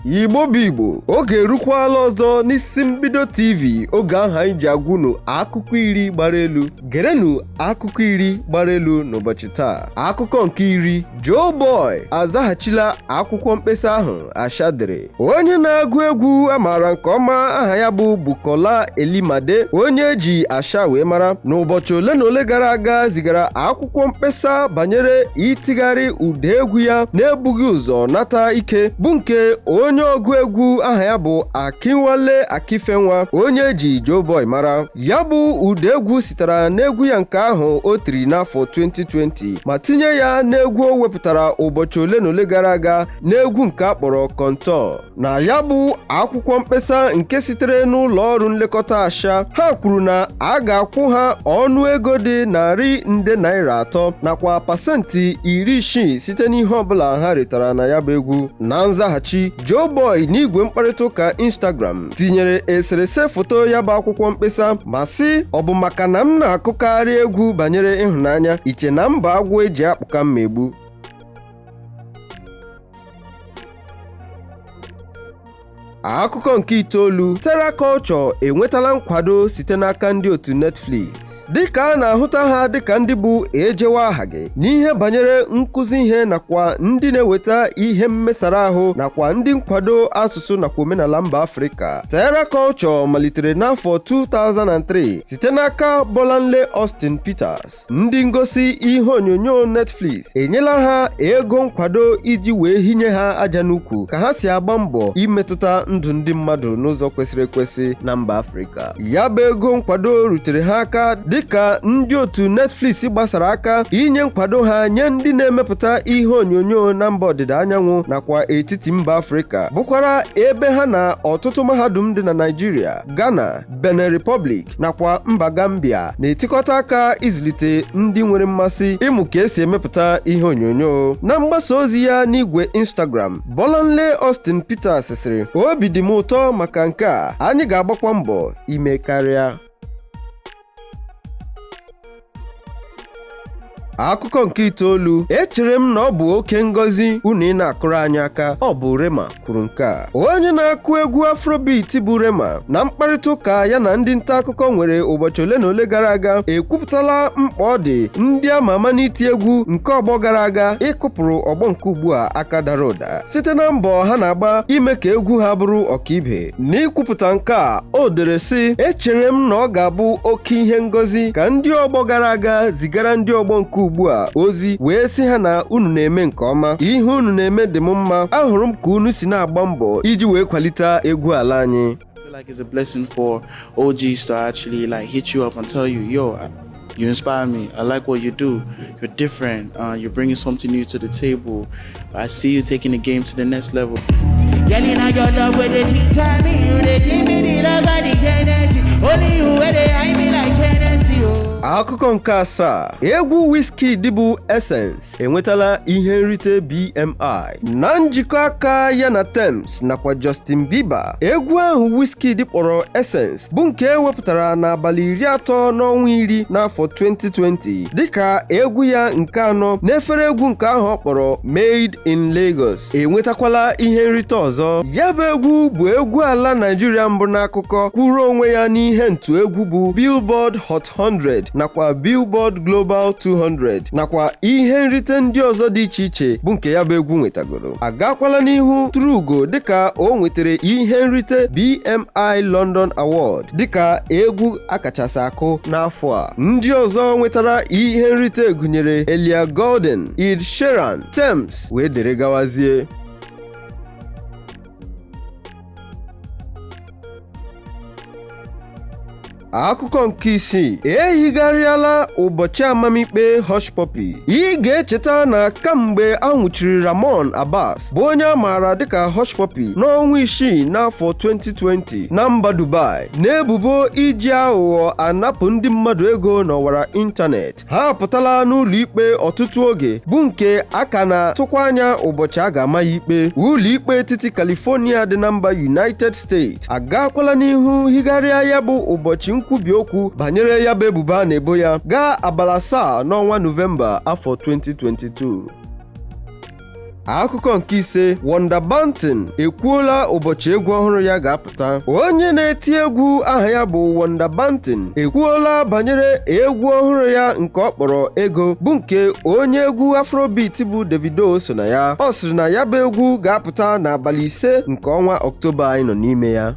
Igbo bụ Igbo, oge erukwala ọzọ n'isi mbido TV, oge ahụ anyị ji agwa unu akụkọ 10 gbara elu. Gerenụ akụkọ 10 gbara elu n'ụbọchị taa. Akụkọ nke 10: Joeboy azaghachila akwụkwọ mkpesa ahụ Asha dere. Onye na-agụ egwu a maara nke ọma aha ya bụ Bukola Elimade, onye eji Asha wee mara, n'ụbọchị ole na ole gara aga zigara akwụkwọ mkpesa banyere itigharị ụda egwu ya na-ebughị ụzọ nata ike, bụ nke onye ọgụ egwu aha ya bụ Akinwale Akifenwa, onye eji Joeboy mara. Ya bụ ụda egwu sitere n'egwu ya nke ahụ o tiri n'afọ 2020 ma tinye ya n'egwu o wepụtara ụbọchị ole na ole gara aga n'egwu nke a kpọrọ Kọntọ. Na ya bụ akwụkwọ mkpesa nke sitere n'ụlọ ọrụ nlekọta Asha, ha kwuru na a ga-akwụ ha ọnụ ego dị ₦300 nakwa 60% site n'ihe ọbụla ha retara na ya bụ egwu. Na nzaghachi, Joeboy n'igwe mkparịta ụka Instagram tinyere eserese foto ya bụ akwụkwọ mkpesa ma sị, ọ bụ maka na m na-akụkarị egwu banyere ịhụnanya, iche na mba agwọ eji akpụka mmegbu. Akụkọ nke 9: Terra Kulture enwetala nkwado site n'aka ndị otu Netflix. Dịka a na-ahụta ha dịka ndị bụ ejewe aha gị n'ihe banyere nkụzi ihe nakwa ndị na-eweta ihe mmesara ahụ nakwa ndị nkwado asụsụ nakwa omenala mba Afrịka, Terra Kulture malitere n'afọ 2003 site n'aka Bolanle Austin Peters. Ndị ngosi ihe onyonyo Netflix enyela ha ego nkwado iji wee hinye ha aja n'ukwu ka ha si agba mbọ imetụta ndụ ndị mmadụ n'ụzọ kwesịrị ekwesị na mba Afrịka. Ya bụ ego nkwado rutere ha aka dịka ndị otu Netflix gbasara aka inye nkwado ha nye ndị na-emepụta ihe onyonyo na mba ọdịda anyanwụ nakwa etiti mba Afrịka, bụkwara ebe ha na ọtụtụ mahadum dị na Naịjirịa, Ghana, Benin Republic nakwa mba Gambia na-etikọta aka ịzụlite ndị nwere mmasị ịmụ ka esi emepụta ihe onyonyo. Na mgbasa ozi ya n'igwe Instagram, Bolanle Austin Peters sịrị, obi dị m ụtọ maka nke a, anyị ga-agbakwa mbọ ime karịa. Akụkọ nke 9: echere m na ọ bụ oke ngọzi unu ị na-akụrụ anyị aka. Ọ bụ Rema kwuru nke a. Onye na-akụ egwu Afrobeat bụ Rema, na mkparịta ụka ya na ndị nta akụkọ nwere ụbọchị ole na ole gara aga, ekwupụtala mkpa ọ dị ndị ama ama n'iti egwu nke ọgbọ gara aga ịkụpụrụ ọgbọ nke ugbu a aka dara ụda site na mbọ ha na-agba ime ka egwu ha bụrụ ọkaibe. N'ikwupụta nke a, o dere sị, echere m na ọ ga-abụ oke ihe ngọzi ka ndị ọgbọ gara aga zigara ndị ọgbọ nke ugbu a ozi wee sị ha na unu na-eme nke ọma, ihe unu na-eme dị m mma, ahụrụ m ka unu si na-agba mbọ iji wee kwalite egwu ala anyị. I feel like it's a blessing for OGs to actually like hit you up and tell you, yo, you inspire me. I like what you do. You're different. You're bringing something new to the table. I see you taking the game to the next level. Girl, inna your love where they ginger me, you dey give me the love and the energy. Only you where they hide me like Hennessy, oh. Akụkọ nke 7: egwu Wizkid bụ Essence enwetala ihe nrite BMI na njikọ aka ya na Tems nakwa Justin Bieber. Egwu ahụ Wizkid kpọrọ Essence bụ nke ewepụtara n'abalị 30 n'ọnwa 10 n'afọ 2020 dịka egwu ya nke anọ n'efere egwu nke ahụ ọ kpọrọ Made in Lagos enwetakwala ihe nrite ọzọ. Ya bụ egwu bụ egwu ala Naijiria mbụ n'akụkọ kwuru onwe ya n'ihe ntụ egwu bụ Billboard Hot 100 nakwa Billboard Global 200 nakwa ihe nrite ndị ọzọ dị iche iche bụ nke ya bụ egwu nwetagoro. Agakwala n'ihu tụrụ ugo dịka o nwetara ihe nrite BMI London Award dịka egwu akachasị akụ n'afọ a. Ndị ọzọ nwetara ihe nrite gụnyere Ellie Goulding, Ed Sheeran, Tems wee dere gawazie. Akụkọ nke 6: eyigharịala ụbọchị amamikpe Hushpuppi. Ị ga-echeta na kamgbe a nwụchiri Ramon Abbas bụ onye a maara dịka Hushpuppi n'ọnwa 6 n'afọ 2020 na mba Dubai na-ebubo iji aghụghọ anapụ ndị mmadụ ego n'ọwara ịntanetị, ha apụtala n'ụlọ ikpe ọtụtụ oge bụ nke a ka na-atụkwa anya ụbọchị a ga-ama ya ikpe. Ụlọ ikpe etiti California dị na mba United States agakwala n'ihu higharịa ya bụ ụbọchị nkwubi okwu banyere ya bụ ebubo a na-ebo ya gaa abalị 7 n'ọnwa Nọvemba afọ 2022. Akụkọ nke ise, Wonder Banton ekwuola ụbọchị egwu ọhụrụ ya ga-apụta. Onye na-eti egwu aha ya bụ Wonder Banton ekwuola banyere egwu ọhụrụ ya nke ọ kpọrọ Ego, bụ nke onye egwu Afrobeat bụ Davido so na ya. Ọ sịrị na ya bụ egwu ga-apụta n'abalị 5 nke ọnwa Ọktoba anyị nọ n'ime ya.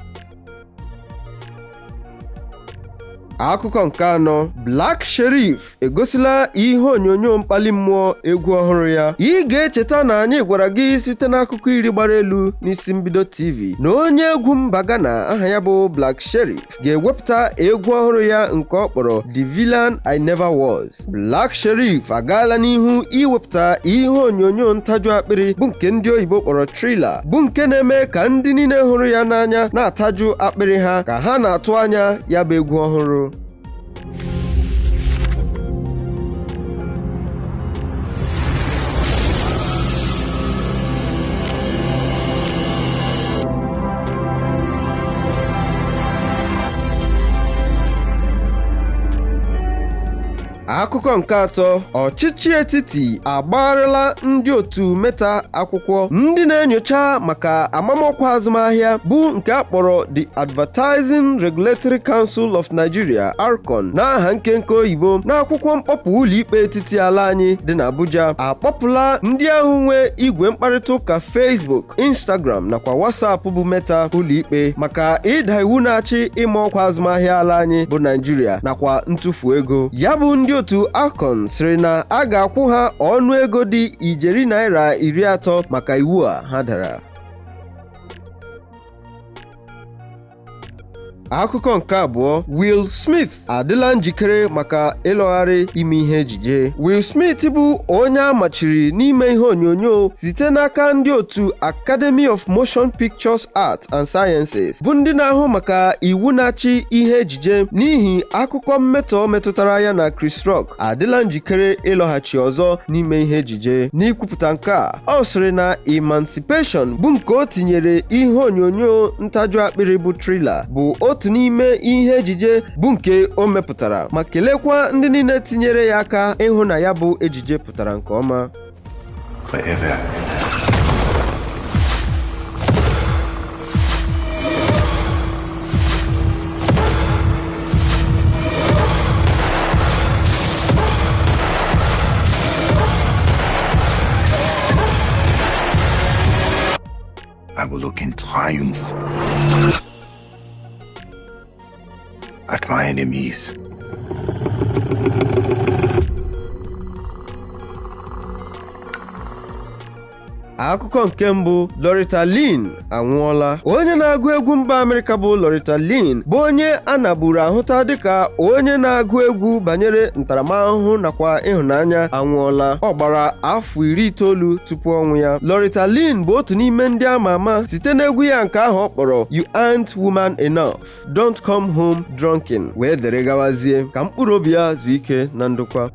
Akụkọ nke anọ, Black Sherif egosila ihe onyonyo mkpali mmụọ egwu ọhụrụ ya. Ị ga-echeta na anyị gwara gị site n'akụkọ iri gbara elu n'isi mbido TV na onye egwu mba Ghana aha ya bụ Black Sherif ga-ewepụta egwu ọhụrụ ya nke ọ kpọrọ The Villain I Never Was. Black Sherif agaala n'ihu iwepụta ihe onyonyo ntaju akpịrị bụ nke ndị oyibo kpọrọ trailer, bụ nke na-eme ka ndị niile hụrụ ya n'anya na-ataju akpịrị ha ka ha na-atụ anya ya bụ egwu ọhụrụ. Akụkọ nke atọ, ọchịchị etiti agbarala ndị otu Meta akwụkwọ ndị na-enyocha maka amamọkwa azụmahịa bụ nke a kpọrọ The Advertising Regulatory Council of Nigeria ARCON n'aha nkenke oyibo n'akwụkwọ mkpọpụ ụlọikpe etiti ala anyị dị n'Abuja akpọpụla ndị ahụ nwe igwe mkparịta ụka Facebook, Instagram nakwa WhatsApp bụ Meta ụlọikpe maka ịda iwu na-achị ịma ọkwa azụmahịa ala anyị bụ Nigeria nakwa ntụfu ego. Ya bụ ndị otu ARCON sịrị na a ga-akwụ ha ọnụ ego dị ijeri naira 30 maka iwu a ha dara. Akụkọ nke abụọ, Will Smith adịla njikere maka ịlọgharị ime ihe ejije. Will Smith bụ onye a machiri n'ime ihe onyonyo site n'aka ndị otu Academy of Motion Pictures Arts and Sciences bụ ndị na-ahụ maka iwu na-achị ihe ejije n'ihi akụkọ mmetọ metụtara ya na Chris Rock adịla njikere ịlọghachi ọzọ n'ime ihe ejije. N'ikwupụta nke a, ọ sịrị na Emancipation bụ nke o tinyere ihe onyonyo ntaju akpịrị bụ trailer bụ otu n'ime ihe ejije bụ nke o mepụtara, ma kelekwa ndị niile tinyere ya aka ịhụ na ya bụ ejije pụtara nke ọma. Forever. I will look in triumph at my enemies. Akụkọ nke mbụ, Loretta Lynn anwụọla. Onye na-agụ egwu mba Amerịka bụ Loretta Lynn bụ onye a naburu ahụta dịka onye na-agụ egwu banyere ntaramahụhụ nakwa ịhụnanya anwụọla. Ọ gbara afọ 90 tupu ọnwụ ya. Loretta Lynn bụ otu n'ime ndị ama ama site n'egwu ya nke ahụ ọ kpọrọ You Aren't Woman Enough, Don't Come Home Drunken wee dere gawazie. Ka mkpụrụ obi ya zuo ike na ndokwa.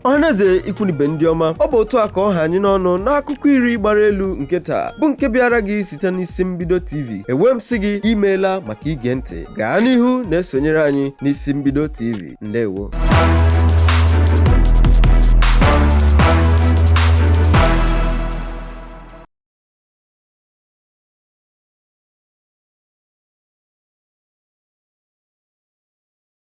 Ọhaneze ikwunibe ndị ọma, ọ bụ otu a ka ọ ha anyị n'ọnụ n'akụkọ iri gbara elu nke taa bụ nke bịara gị site n'isi mbido TV. Enwe m sị gị imeela maka ige ntị. Gaa n'ihu na-esonyere anyị n'isi mbido TV. Ndewo.